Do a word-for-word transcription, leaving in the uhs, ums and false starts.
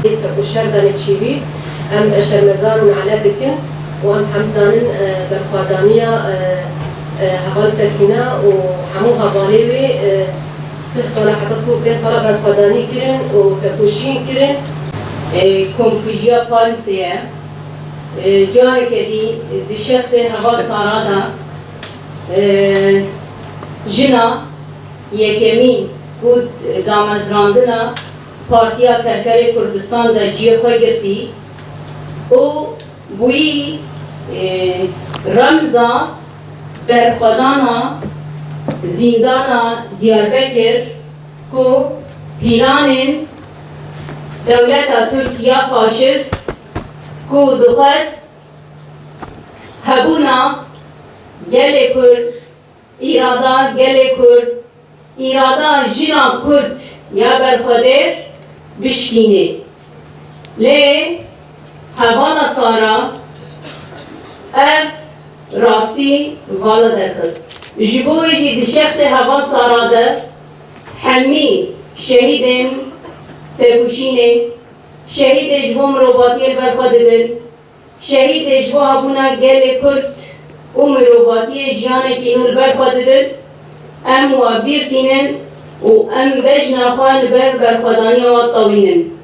Ku şer danê çîvî, em şermezar û nale dikin û em hem dizanin, e, berxwedaniya, e, e, heval Sekîne û hemû hevalê wê, e, sih sala heta sî û pênc sala berxwedanî kirin û tekoşîn kirin. E, Komkujiya Parisê ye. E, careke dî di şexsê heval Sara de, e, jina yekemîn ku damezrandina Partiya Kerkerê Kurdistan de cihê xwe girtî û bûyî, e, remza berxwedana zîndana Diyarbekir ku pîlanên dewleta Tirk ya faşîst ku dixwest hebûna gelê Kurd, îrada gelê Kurd, îrada jina Kurd ya berxwedêr bişkînê. Lê hevala Sara ev rastî vala derxist. Ji bo wê jî di şexsê heval Sara de hemî şehîdên tekoşînê, şehîdê ji bo mirovatiyê li ber xwe didin, şehîdê ji bo hebûna gelê Kurd û mirovatiyê jiyanekî nû li ber xwe didin, em wa bîr tînin û em bejna xwe li ber berxwedaniya wan tewînin.